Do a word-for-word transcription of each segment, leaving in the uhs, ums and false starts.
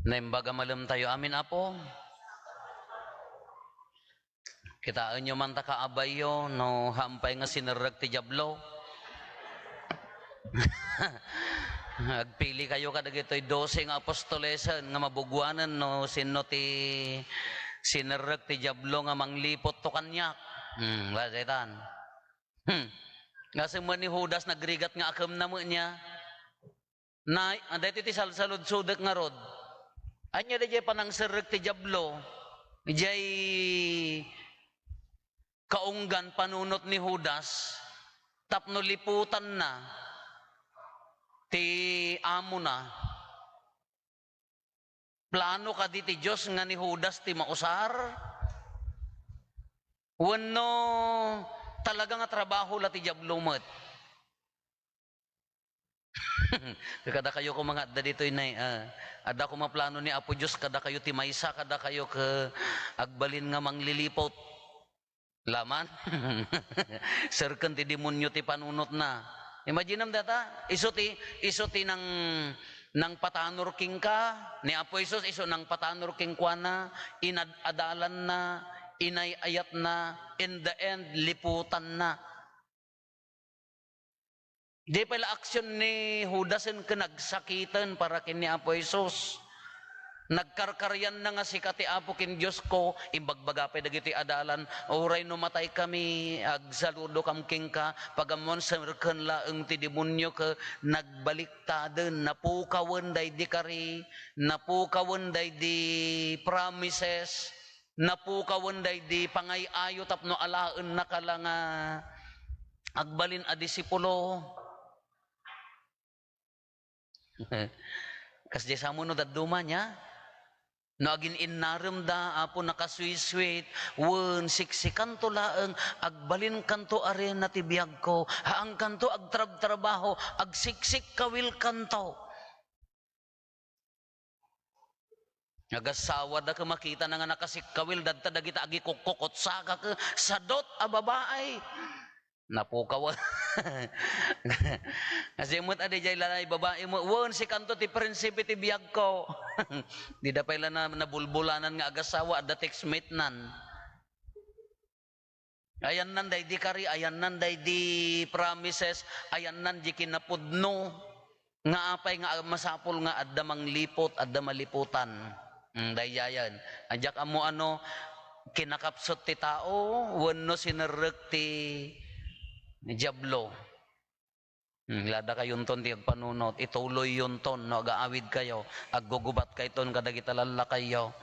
Naimbag a malemtayo amin, Apo. Kitaenyo man ta kaabayyo no hampay nga sinerrek ti Diablo. Agpili kayo kadagitoy dose nga apostolesen nga mabuguanen no sinno ti sinerrek ti Diablo nga manglipot to kaniak. Hmm, wa-, daytan. Hmm. Nga summa ni Judas, nagrigat nga akemna met niya. Nay, ah, daytoy ti salsaludsodek ngarud. Ania daydiay panangserrek ti Diablo, idiay kaunggan panunot ni Judas, tapno liputanna ti amona. Plano kadi ti Dios nga ni Judas ti mausar? Wenno talaga nga trabaho la ti Diablo met? Kadakayo koma nga adda ditoy, nay, ah, adda koma plano ni Apo Dios kadakayo ti maysa, kadakayo ket agbalin nga manglilipot. Laman. Serken ti demonio ti panunotna. Imaginem dayta, isu ti, isu ti nang, nangpatanor kenka, ni Apo Jesus, isu nangpatanor kenkuana, inad-adalanna, inay-ayatna, in the end, liputanna. Di pay la aksyon ni Judas ken nagsakiten para ken ni Apo Jesus. Nagkarkarianna nga sika ti Apo ken Diosko, imbagbaga pay dagiti adalan, uray no mataykami, agsaludokam kenka, pagammon serken laeng ti demonio ket nagbaliktaden, napukawen daydi kari, napukawen daydi promises. Napukawen daydi pangay-ayo tapno alaennaka la nga agbalin a disipulo. Kasdiay samo no dadduma nia? No agin-innaremda, Apo, nakasweet-sweet, wen, siksikanto laeng, agbalinkanto a reyna ti biagko, haankanto agtrabtrabaho, agsiksikkawilkanto. Agasawa da ket makitana nga nakasikkawil, dadta dagita agikukkukutsaga ket sadot a babai. Napukaw. Kasi met adi jay lalaki, babai mo, "Wen, sikanto ti prinsipe ti biagko." Dida pay la na, nabulbulanan nga agasawa, adda textmate nan. Ayannan daydi kari, ayannan daydi promises, ayannan di kinapudno. Nga apay nga masapul nga adda manglipot, adda maliputan. Mm, daydiayen. Diak ammo ano, kinakapsut ti tao, wenno sinerrek ti Diablo. Hmm, ladakayonton ti agpanunot, ituloyyonton no agaawidkayo, aggugubatkayton kadagita lallakayyo.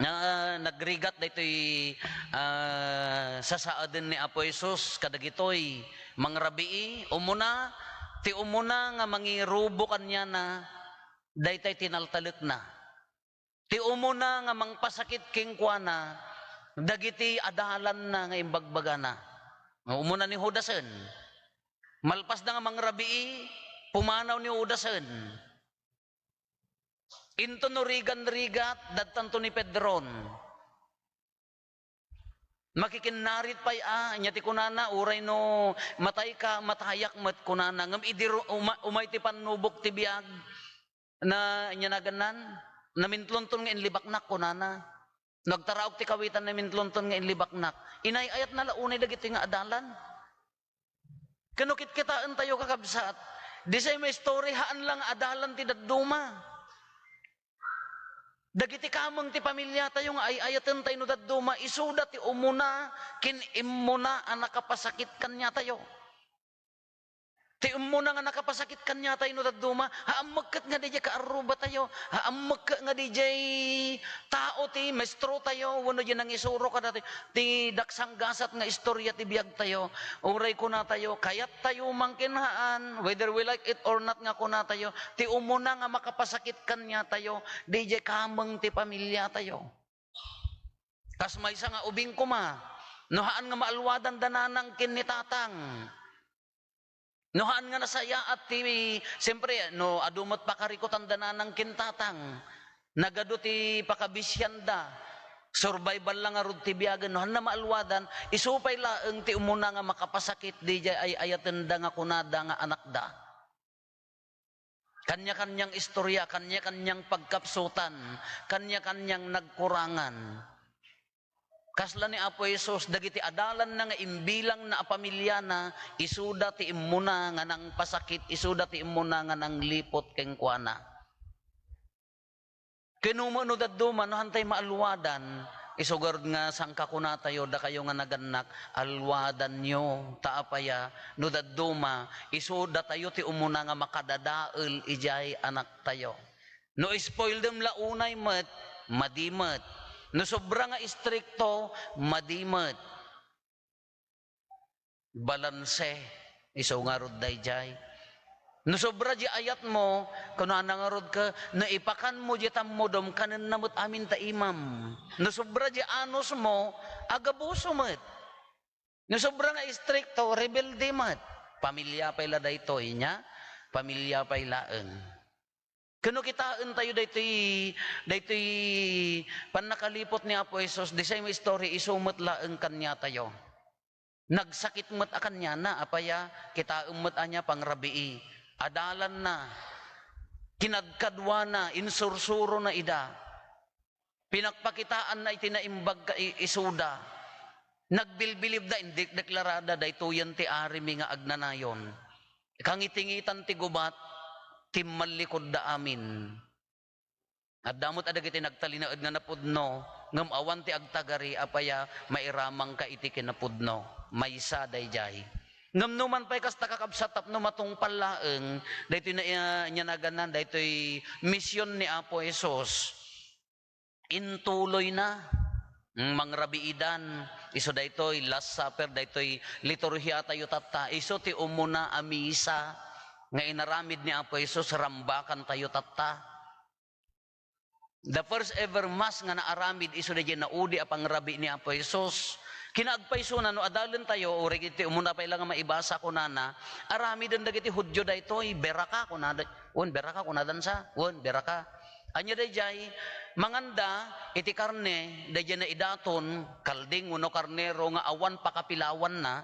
Na, nagrigat daytoy, ah, sasaaden ni Apo Jesus kadagitoy mangrabii. Umuna, ti umuna nga mangirubo kaniana, daytay tinaltalekna. Ti umuna nga mangpasakit kenkuana, dagiti adalanna nga imbagbagana. Umuna ni Judasen. Malpasda nga mangrabii, pumanaw ni Judasen. Inton no rigan-rigat, dadtanto ni Pedron. Makikinnarit pay a, nya ti kunana, "Uray no matayka, matayak met," kunana. Ngem idi ru-, uma-, umay ti pannubok ti biag, na, nya nagannan, "Namintlonton nga inlibaknak," kunana. "No agtaraok ti kawitan, namintlonton nga inlibaknak." Inay-ayatna la unay dagiti nga adalan. Ken no kitkitaentayo, kakabsat, disay maistori, haan la nga adalan ti dadduma. Dagiti kameng ti pamiliatayo nga ay-ayatentayo no dadduma, isuda ti umuna ken immuna a nakapasakit kaniatayo. Ti immuna nga nakapasakit kaniatayo no dadduma, haammek ket nga dijay kaarrubatayo, haammek ket nga dijay tao ti maestrotayo wenno di nangisuro kadatayo. Ti daksanggasat nga istorya ti biagtayo, uray kunatayo, kayattayo man ken haan, whether we like it or not nga kunatayo, ti umuna nga makapasakit kaniatayo, dijay kameng ti pamiliatayo. Kas maysa nga ubing koma, no haan nga maalwadan da nanang ken ni tatang. No haan nga nasayaat ti, siyempre, no adu met pakarikutan da nanang ken tatang, nagadu ti pakabisianda, survival la ngarud ti biagen, no haan nga maalwadan, isu pay laeng ti umuna nga makapasakit dijay ay-ayatenda nga kunada nga anakda. Kanya-kanyang istorya, kanya-kanyang pagkapsutan, kanya-kanyang nagkurangan. Kasla ni Apo Jesus, dagiti adalanna nga imbilangna a pamiliana, isuda ti immuna nga nangpasakit, isuda ti immuna nga nangliput kenkuana. Ken no dadduma, no haantay maalwadan, isu garud nga sangkakunatayo, dakayo nga nagannak, alwadanyo. Ta apaya, no dadduma, isu datayo ti umuna nga makadadael idiay anaktayo. No spoil dem la unay met, madi met. No sobra nga istrikto, madi met. Balanse, isu ngarud daydiay. No sobra di ayatmo, kunana ngarud ket, no ipakanmo di tammudom, kanenna met amin ta imam. No sobra di anusmo, agabuso met. No sobra nga istrikto, rebelde met. Pamilia pay la daytoy, nia? Pamilia pay laeng. Ken no kitaentayo daytoy, daytoy pannakaliput ni Apo Jesus, the same story, isu met laeng kaniatayo. Nagsakit met a kaniana, apaya, kitaem met ania pangrabii. Adalanna, kinadkaduana, insursurona ida. Pinakpakitaanna iti naimbag ka i-, isuda. Nagbilbilibda, indikdeklarada, daytoyen ti arimi nga agnanayon. Kangitingitan ti gubat, timmallikudda amin. Adda met a dagiti nagtalinaed nga napudno, ngem awan ti agtagari, apaya, mairamangka iti kinapudno. Maysa daydiay. Ngem numan pay kasta, kakabsat, tapno matungpal laeng, daytoy na, ah, inyanaganna, daytoy mision ni Apo Jesus. Intuloyna, mm, mangrabiidan, isu daytoy Last Supper, daytoy liturhiatayo tatta, isu ti umuna a misa nga inaramid ni Apo Jesus, rambakantayo tatta. The first ever mass nga naaramid isu daydiay naudi a pangrabii ni Apo Jesus. Kinaagpaysona no adalentayo, uray iti umuna pay la nga maibasa, kunana, aramiden dagiti Judio daytoy, beraka, kunada, wen beraka, kunadansa, wen beraka. Ania daydiay, manganda iti karne, daydiay naidaton, kalding wenno karnero nga awan pakapilawanna,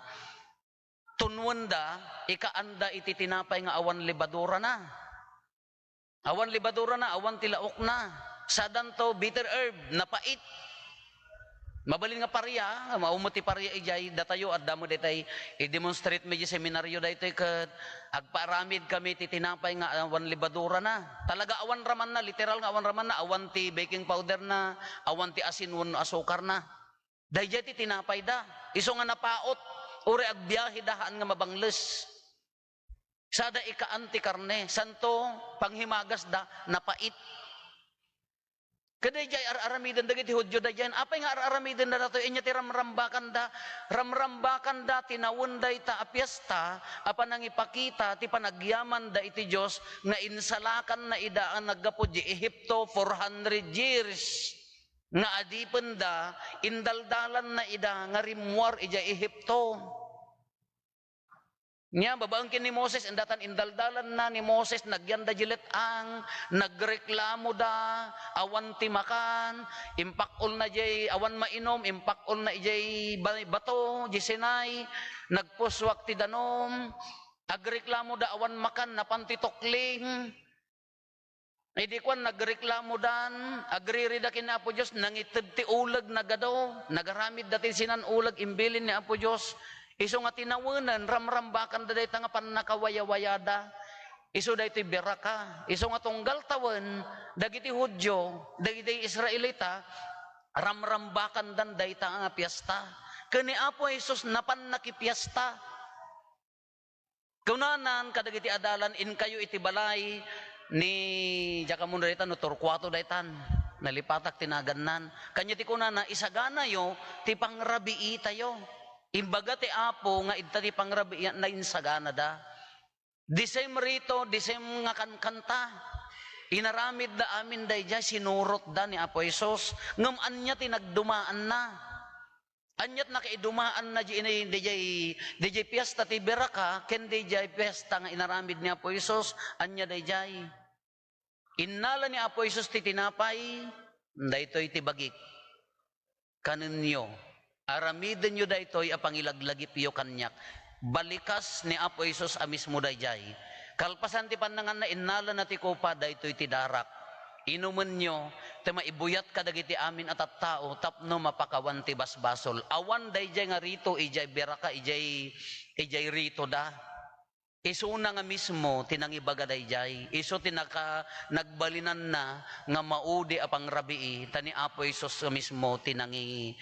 tunwenda, ikaanda iti tinapay nga awan lebadurana. Awan lebadurana, awan ti laokna. Sadanto, bitter herb, napait. Mabalin nga paria, mao met ti paria idiay, datayo, adda met daytay, i-demonstrate mi di seminaryo daytoy ket agpaaramid kami ti tinapay nga awan lebadurana. Talaga awan ramanna, literal nga awan ramanna, awan ti baking powder na, awan ti asin wenno asukar na. Daydiay ti tinapayda. Isu nga napaot, uray agbiaheda haan nga mabangles. Sada ikaan ti karne, santo, panghimagasda, napait. Kadaydiay ar-aramiden dagiti Judio daydiay. Apay nga ar-aramidenda datoy? Inya ti ramrambakanda. Ramrambakanda, tinawen dayta a piesta a panangipakita ti panagyamanda iti Dios nga insalakanna ida a naggapu di Ehipto four hundred years. Nga adipenda, indaldalanna ida nga rimmuar idiay Ehipto. Nia, babaen ken ni Moses, indatan indaldalanna ni Moses, nagyanda di let-ang, nagreklamoda, awan ti makan, impakulna jay awan mainom, impakulna ijay ba-, bato, jay Sinai, nagpusuak ti danum, agreklamoda awan makan, napan ti tukling. Idi kuan, nagreklamodan, agririda ken Apo Dios, nangited ti uleg, nagadu, nagaramidda ti sinan-uleg, imbilin ni Apo Dios. Isu nga tinawenen, ramrambakanda dayta nga pannakawayawayada. Isu daytoy beraka. Isu nga tunggal tawen, dagiti Judio, dagiti Israelita, ramrambakandan dayta nga piesta. Ken ni Apo Jesus, napan nakipiesta. Kunanan kadagiti adalan, "Inkayo iti balay ni," diak ammo dayta no Torcuato daytan, nalipatak ti nagannan. Kanya ti kunana, "Isaganayo ti pangrabiitayo." Imbaga ti Apo nga idta ti pangrabiian, nainsaganada. The same rito, the same nga kankanta. Inaramidda amin daydiay, sinurotda ni Apo Jesus. Ngem ania ti nagdumaanna? Aniat nakaidumaanna di ini, daydiay, daydiay piesta ti Beraka, ken daydiay piesta nga inaramid ni Apo Jesus? Ania daydiay? Innala ni Apo Jesus ti tinapay, "Daytoy ti bagik. Kanenyo. Aramidenyo daytoy a pangilaglagipyo kaniak." Balikas ni Apo Jesus a mismo daydiay. Kalpasan ti pannanganna, innalana ti kopa, "Daytoy ti darak. Inumenyo, ta maibuyat kadagiti amin a tattao tapno mapakawan ti basbasol." Awan daydiay nga rito, idiay biraka, idiay, idiay rito da. Isuna nga mismo ti nangibaga daydiay. Isu ti naka-, nagbalinanna nga maudi a pangrabii, ta ni Apo Jesus nga mismo ti nangi-,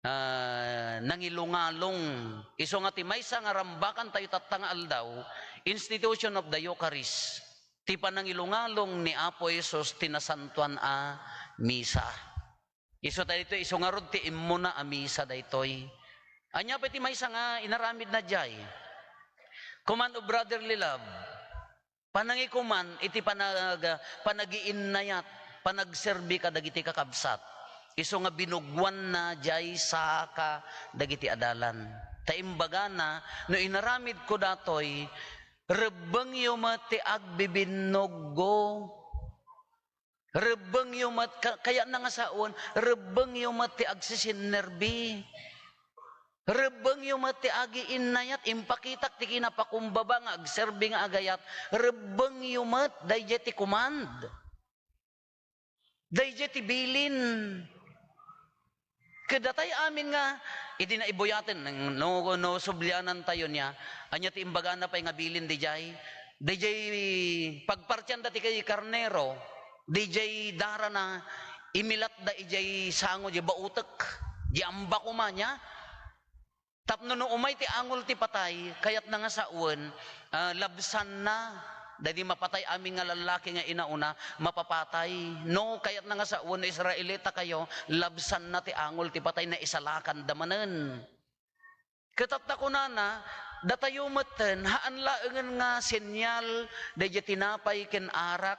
ah, nangilungalong. Isu nga ti maysa nga rambakan tayo tatta nga aldaw, institution of the Eucharist, ti panangilungalong ni Apo Jesus ti nasantuan a misa. Isu ta ditoy, isu ngarud ti immuna a misa daytoy. Ania pay ti maysa nga inaramidna diay? Command of brotherly love. Panangikuman iti panag-, panagiinnayat, panagserbi kadagiti kakabsat. Isu nga binugwanna diay saka dagiti adalan. Ta imbagana, "No inaramidko datoy, rebbengyo met ti agbibinnugko." Rebbengyo met, ka-, kayatna nga sawen, rebbengyo met ti agsisinnerbi. Rebbengyo met ti agiinnayat, impakitak ti kinapakumbaba nga agserbi nga agayat. Rebbengyo met, daydiay ti command. Daydiay ti bilin. Kadatayo amin nga, idi naibuyaten, no, no sublianantayo nia, ania ti imbagana pay nga bilin didiay? Didiay pagpartianda ti karnero, didiay darana, imilatda idiay sango, diay bautek, diay amba koma nia. Tapno no umay ti angol ti patay, kayatna nga sawen, ah, labsanna. Daydi mapatay amin nga lallaki nga inauna, mapapatay. No, kayatna nga sawen, no Israelita kayo, labsanna ti angol ti patay, naisalakanda manen. Ket ta kunana, datayo metten, haan laengen nga senyal, daydiay tinapay ken arak.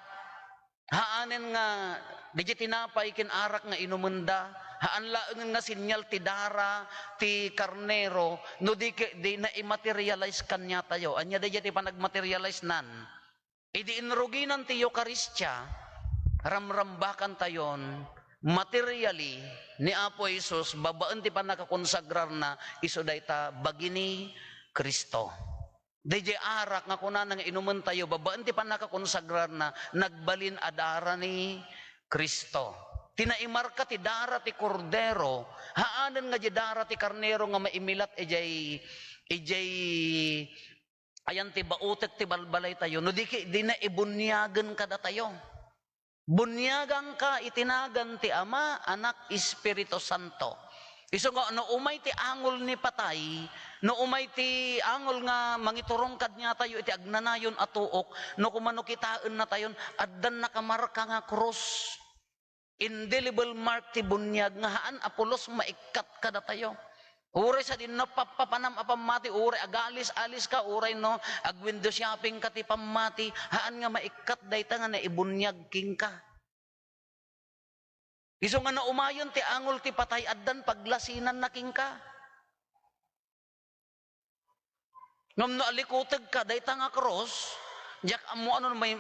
Haanen nga, daydiay tinapay ken arak nga inumenda, haan laengen nga senyal ti dara ti karnero, no di ke-, di naimaterialize kaniatayo. Ania daydiay ti panagmaterializenan? Idi inruginan ti Eukaristia, ramrambakantayon, materially, ni Apo Jesus, babaen ti pannakakonsagrarna, isu dayta bagi ni Cristo. Daydiay arak nga kunana nga inumentayo babaen ti pannakakonsagrarna, nagbalin a dara ni Cristo. Ti naimarka ti dara ti Kordero, haanen nga diay dara ti karnero nga maimilat idiay, idiay, ayan ti bautek ti balbalaytayo, no di ki-, di na ibuniagen kadatayo. Buniaganka iti nagan ti Ama, Anak, Espiritu Santo. Isu nga, no umay ti angol ni patay, no umay ti angol nga mangiturong kaniatayo iti agnanayon a tuok, no kumano kitaennatayon, addan nakamarka nga krus. Indelible mark ti buniag nga haan a pulos maikkat kadatayo. Uray sadino pappapanam a pammati, uray agalis-alis ka, uray no agwindow shopping ka ti pammati, haan nga maikkat dayta nga naibuniag kenka. Isu nga naumayen ti angol ti patay, addan paglasinanna kenka. Ngem no alikutegka dayta nga krus, diak ammo ano no may,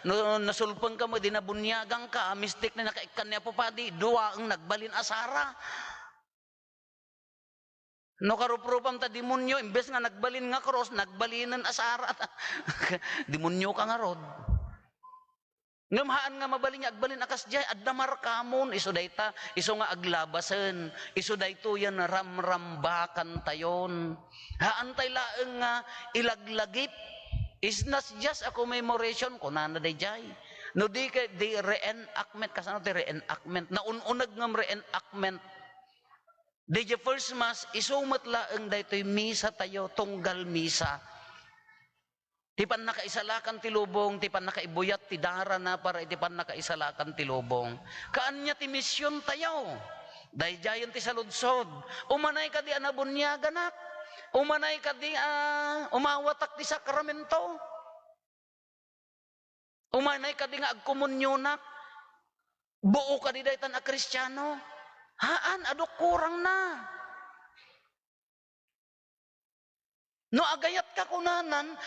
no nasulpengka met, di nabuniaganka, mistik ni nakaikkan ni Apo Padi, duaeng nagbalin a sara. No karuprupam ta demonyo, imbes nga nagbalin nga krus, nagbalinen a sara. Demonyo ka ngarud. Ngem haan nga mabalin nga agbalin a kasdiay, adda markamon, isu dayta, isu nga aglabasen, isu daytoyen ramrambakantayon. Haantay laeng nga ilaglagip. It's not just a commemoration, kunana daydiay. No di ket, di reenactment, kasano ti reenactment? Naun-uneg ngem reenactment. Daydiay first mass, isu met laeng daytoy misa tayo, tunggal misa. Ti pannakaisalakan ti lubong, ti pannakaibuyat ti darana para iti pannakaisalakan ti lubong. Kaanya ti misiontayo. Daydiayen ti saludsod. Umanay kadi a nabuniaganak? Umanay kadi a umawatak ti sakramento? Umanay kadi nga agkomunionak? Buo kadi daytan a Kristiano? Haan, adu kurangna. No agayatka kunanan,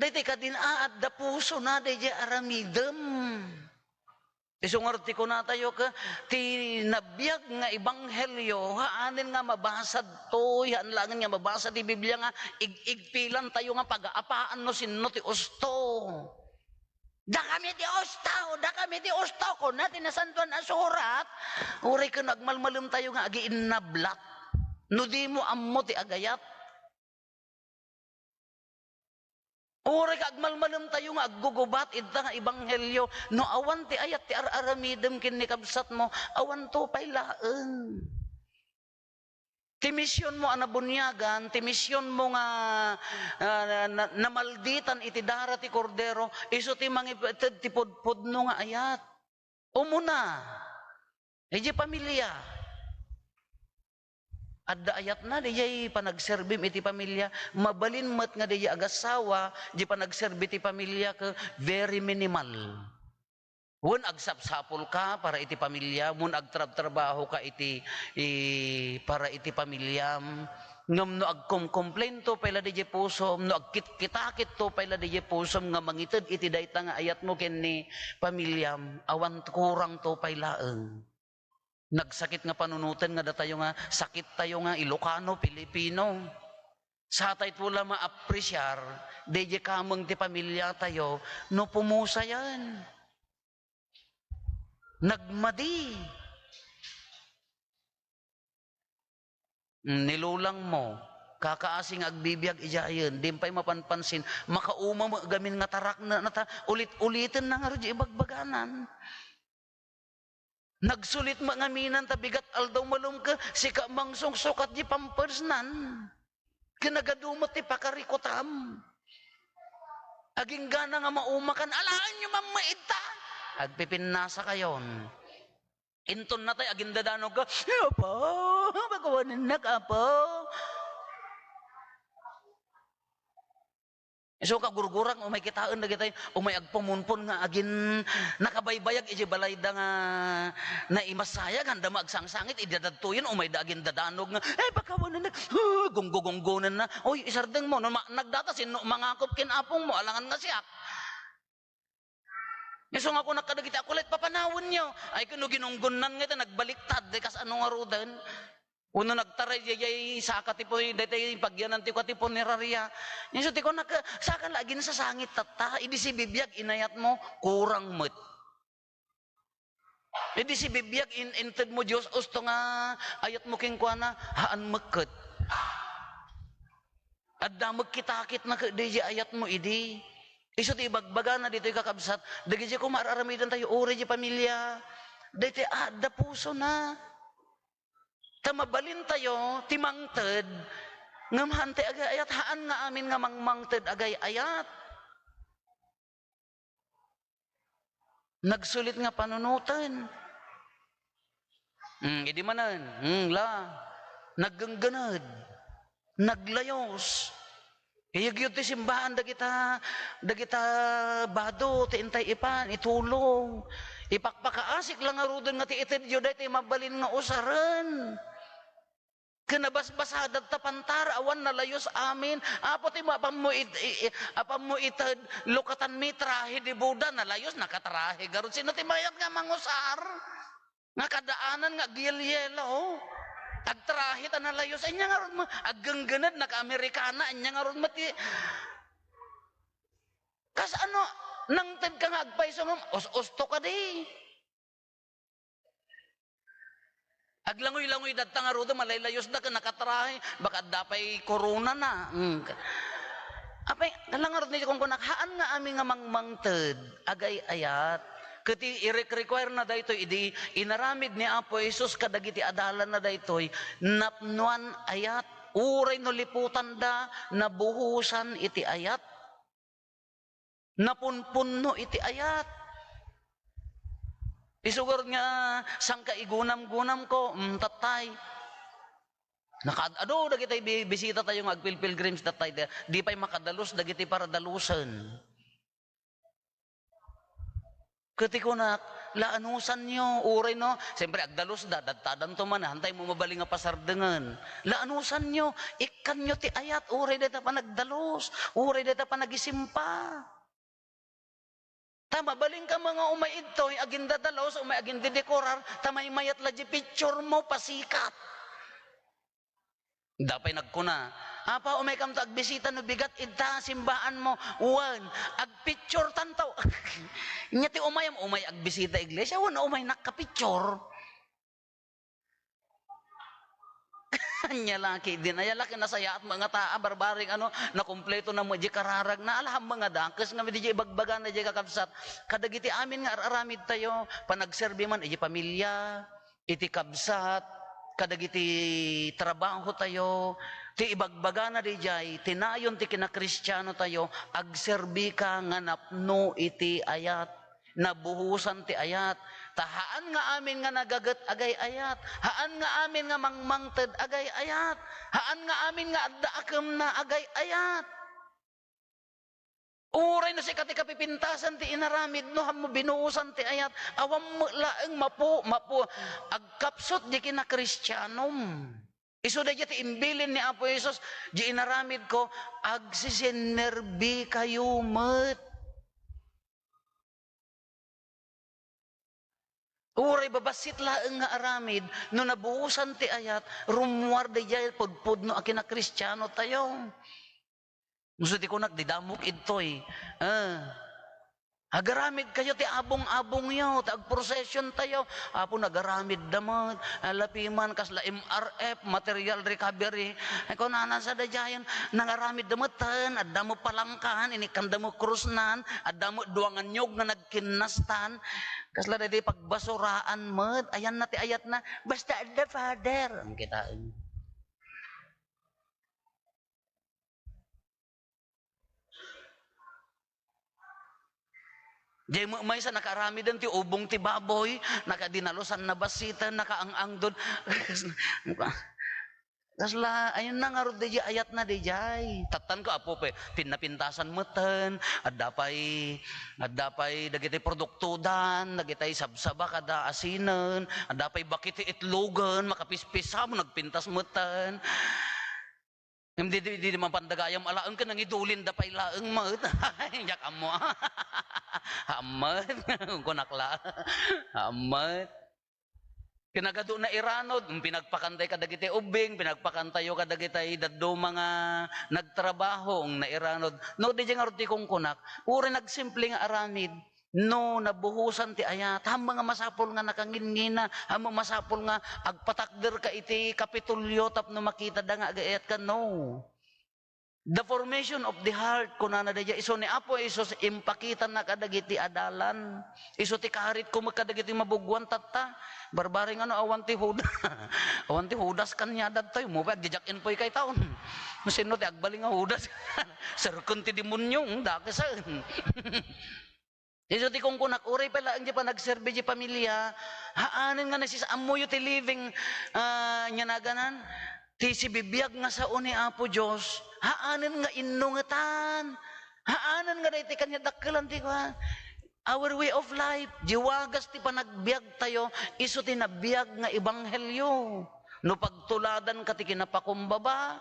daytoy kadin a adda pusona daydiay aramidem. Isu ngarud ti kunatayo ket ti nabiag nga ebanghelio, haanen nga mabasad toy, haan laengen nga mabasa ti Biblia nga ig-igpilantayo nga pagaapaanno sinno ti usto. "Dakami ti usto! Dakami ti usto!" kuna ti Nasantoan a Surat. Uray ken agmalmalemtayo nga agiinnablat no dimo ammo ti agayat. Uray ka agmalmalemtayo nga aggugubat ita nga ebanghelio, no awan ti ayat ti ar-aramidem ken ni kabsatmo, awanto pay laeng. Ti misionmo a nabuniagan, ti misionmo nga, ah, na, namalditan iti dara ti Kordero, isu ti mangited ti pudpudno nga ayat. Umuna, idiay pamilia. Adda ayatna diay panagserbim iti pamilia. Mabalin met nga diay agassawa, diay panagserbi ti pamilia ket very minimal. Wen agsapsapulka para iti pamiliam, wen agtrabtrabahoka iti, i-, para iti pamiliam. Ngem no agkomkomplainto pay la diay pusom, no agkitkitakitto pay la diay pusom nga mangited iti dayta nga ayatmo ken ni pamiliam, awan kurangto pay laeng. Nagsakit nga panunoten nga datayo nga sakittayo nga Ilocano, Pilipino. Satayto la maapresiar, diay kameng ti pamiliatayo, no pumusayen. Nagmadi. Mm, ni lolangmo, kakaasi nga agbibiag idiayen, di pay mapanpansin, makauma met gamin nga tarakna, nata, ulit-uliten na ngarud diay ibagbaganan. Nagsulit met ngamin ta bigat aldaw malem ket sika mangsungsukat diay pampersnan. Ken nagadu met ti pakarikutam. Aginggana nga maumakan, alaenyo man met ita. Agpipinnasakayon. Inton natay agindadanogka, "Apo, pakawanennak, Apo." Isu kagurgurang, umay kitaen dagitay, umay agpumunpon nga agin-, nakabaybayag iti balayda nga naimassayag, haanda met agsangsangit, idi dadtoyen, umayda agindadanog nga, "Ay, pakawanennak," gunggo-gunggonenna. Oy, isardengmo, no ma-, nagdata, sinno mangakop ken apongmo, alangan nga siak. Isu nga kunak kadagiti a kulit, papanawenyo. Ay, ken no ginunggonnan nga ita, nagbaliktad, di kasano ngaruden. Wenno nagtaray, diay saka ti pu-, daytay pagyanan ti kua ti punerarya. Isu ti kunak, saka la aginsasangit tatta, idi sibibiag inayatmo, kurang met. Idi sibibiag in-, intedmo Dios, usto nga ayatmo kenkuana, haan met ket. Adda met kitakitna ket diay ayatmo idi. Isu ti ibagbagana ditoy, kakabsat, dagiti koma ar-aramidentayo uray diay pamilia. Daytoy adda pusona. Ta mabalintayo ti mangted, ngem haan ti agay-ayat, haan nga amin nga mangmangted agay-ayat. Nagsulit nga panunoten. Hmm, idi manen, hmm, la, naggenggened, naglayus. Iyegyo ti simbahan dagita, dagita bado ti intay ipan, itulong. Ipakpakaasik la ngaruden nga ti itedyo daytoy mabalin nga usaren. Ken nabasbasada ta pantar, awan nalayus amin. Apo, ti ma-, apammo it-, i-, i-, apammo ited, lukatanmi trahe de boda, nalayus, nakatrahe garud. Sino ti mayat nga mangusar? Nga kadaanan nga agyelyelo. Agtrahe ta nalayus. Ania ngarud met, aggenggened, naka-Amerikana, ania ngarud met ti, kasano, nangted ka nga agpayso ngem, us-usto kadi. Aglangoy-langoy datta ngaruden, malaylayusda ken nakatrahe, baka adda pay koronana. Mm. Apay, kala ngarud ni kunkunak, haan nga amin nga mangmangted, agay-ayat. Ket i-, i-require na daytoy idi inaramid ni Apo Jesus kadagiti adalanna daytoy, napnoan ayat, uray no liputanda, nabuhosan iti ayat. Napunpunno iti ayat. Isu garud nga sangkaigunam-gunamko, mm, tattay. Nakaad-adu dagiti bi-, bisitatayo nga agpilpilgrims tattay, di, di pay makadalus dagiti paradalusen. Ket ti kunak, laanusanyo, uray no, siyempre, agdalusda, dadtadanto man, hantay mo mabalin nga pasardengen. Laanusanyo, ikkanyo ti ayat, uray dayta panagdalus, uray dayta panagisimpa. Ta mabalinka nga umay idtoy, agindadalus, umay agindidekorar, ta maymayat la di picture mo, pasikat. Dapay nagkuna, "Apa, umaykam to agbisita no bigat ita simbahan mo?" "Wen, agpicture tanto." Nya ti umayam, umay agbisita iglesia, wen umay nakapicture. Anya laki din, aya laki nasayaat mo nga taa, barbaring ano, nakumpleto na mo di kararag na, alaham nga dakes nga di ibagbagana di kakabsat. Kadagiti amin nga ar-aramid tayo, panagserbi man iti pamilya, iti kabsat, kadagiti trabaho tayo, ti ibagbagana di jay, ti nayon ti kinakristiano tayo, agserbi ka nga napno iti ayat. Nabuhosan ti ayat. Ta haan nga amin nga nagaget agay-ayat. Haan nga amin nga mangmangted agay-ayat. Haan nga amin nga adda akemna agay-ayat. Uray no sika ti kapipintasan ti inaramid, no hammo binuhosan ti ayat, awan met laeng mapu-, mapu-, agkapsut di kinakristianom. Isu daydiay ti imbilin ni Apo Jesus, di inaramidko, agsisinnerbikayo met. Uray babassit laeng nga aramid, no nabuhosan ti ayat, rummuar daydiay pudpudno a kinakristiano tayo. Isu ti kunak, di damok idtoy. Ah. Agaramid kayo ti abong-abongyo, ti agprocession tayo. Apo, nagaramid da met. Alapi man, kasla M R F, material recovery. Ay, kunana sa daydiayen, nangaramid da met, tan, adda met palangkan, inikkanda met krusnan, adda met duangan nyog nga nagkinnastan. Kasla daydi pagbasuraan met, ayanna ti ayatna, basta adda Father. Ang kitaen. Diay met maysa, nakaaramiden ti ubong ti baboy, nakadinalusan, nabassiten, nakaang-angdon. Kasla, ayun na ngarud, daydiay ayatna, daydiay. Tattan ko, Apo, pe, pinnapintasan metten, adda pay, adda pay dagiti produktodan, dagitay sabsaba kada asinen, adda pay baki ti itlogen, makapispisa mo, nagpintas metten. Ngem di, di, di, di mapan dagayam alaen ken nangidulinda pay laeng met. Diak ammo. Ammet. Kunak la. Ammet. Kinagadu na iranod, pinagpakantayo kadagiti ubbing, pinagpakantayo kadagiti dadduma nga nagtrabaho, nairanod. No, di ngarud ti kunkunak, uray nagsimple nga aramid, No nabuhosan ti ayat, hammo nga masapul nga nakanginngina, hammo masapul nga agpatakderka iti Kapitolyo tapno makitada nga agayat ka, no. The formation of the heart, kunana daydiay, isu ni Apo Jesus, impakitana kadagiti adalan. Isu ti karitko met kadagiti mabugoan tatta. Barbareng ano, awan ti Judas. Awan ti Judas kaniada daytoy, mo pay agdidiak-en pay kay taon. Sino ti agbalin nga Judas? Serken ti demonio, hmm, dakessen. Isu ti kunkunak, uray pay laeng ti panagserbi ti pamilya, haanen nga nasis-, ammoyo ti living, ah, ania naganan, ti sibibiag nga sao ni Apo Dios, haanen nga innungetan, haanen nga daytoy kaniadakkelan ti kuan. Our way of life, di wagas ti panagbiag tayo, isu ti nabiag nga ebanghelio. No pagtuladan ka ti kinapakumbaba,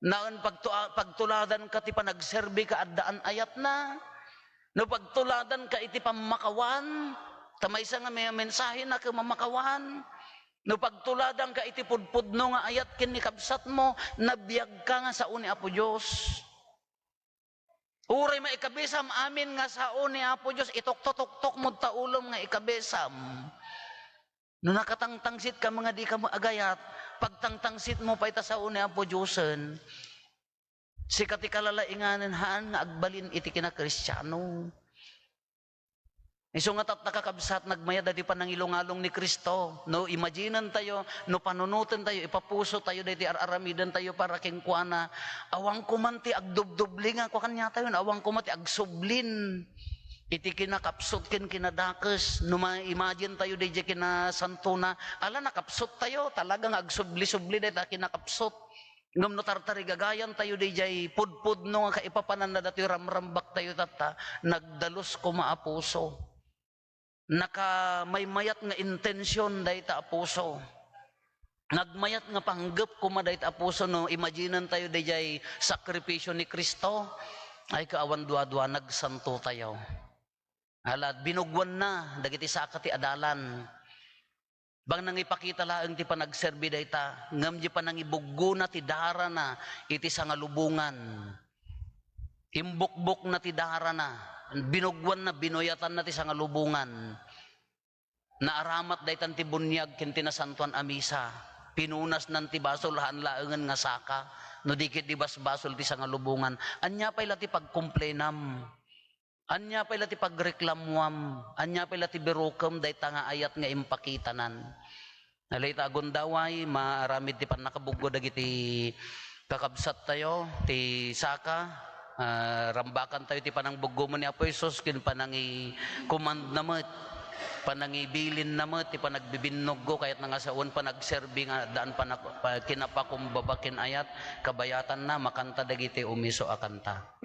Naen pagtua-, pagtuladanka ti panagserbi ka addaan ayatna. No pagtuladanka iti pammakawan, ta maysa nga me-, mensahena ket mammakawan. No pagtuladanka iti pudpudno nga ayat ken ni kabsatmo, nabiagka nga sao ni Apo Dios. Uray maikabisam amin nga sao ni Apo Dios, itoktotoktokmo ta ulom nga ikabisam. No nakatangtangsit ka nga di ka mo agayat, pagtangtangsit mo pay ta sao ni Apo Diosen. Sika ti kalalainganen haan nga agbalin iti kinakristiano. Isu nga tatta, kakabsat, nagmayat daydi panangilungalong ni Cristo. No, imaginen tayo, no panunoten tayo, ipapuso tayo daydi ar-aramiden tayo para kenkuana. Awan ko man ti agdubdubli nga kua kaniatayo, awan ko man ti agsublin. Iti kinakapsut ken kinadakes, no ma-imagine tayo daydiay kinasantona, ala, nakapsut tayo, talaga nga agsubli-subli dayta kinakapsut. Ngem no tartarigagayan tayo daydiay pudpudno nga kaipapananna datoy ramrambak tayo tatta, nagdalus koma a puso. Nakamaymayat nga intension dayta a puso. Nagmayat nga panggep koma dayta a puso no imaginen tayo daydiay sakripisio ni Cristo. Ay, kaawan duadua, nagsanto tayo. Ala, binugwanna dagiti saka ti adalan. Bang nangipakita laeng ti panagserbi dayta, ngem di panangibuggona ti darana iti sangalubongan. Imbukbokna ti darana, binugwanna, binuyatanna ti sangalubongan. Naaramat daytan ti buniag ken ti nasantoan a misa. Pinunasnan ti basol, haan laengen nga saka, no di ket di basbasol ti sangalubongan. Ania pay la ti pagkumplenam? Ania pay la ti pagreklamuam? Ania pay la ti birukem dayta nga ayat nga impakitanan? Nalita agundaway, maaramid ti pannakabuggo dagiti kakabsattayo, ti saka, ah, rambakantayo ti panangbuggomo ni Apo Jesus, ken panangi-command na met, panangibilin na met, ti panagbibinnuggo, kayat na nga sawen panagserbi nga daan panak-, pa-, kinapakumbaba ken ayat, kabayatanna, makanta dagiti umiso a kanta.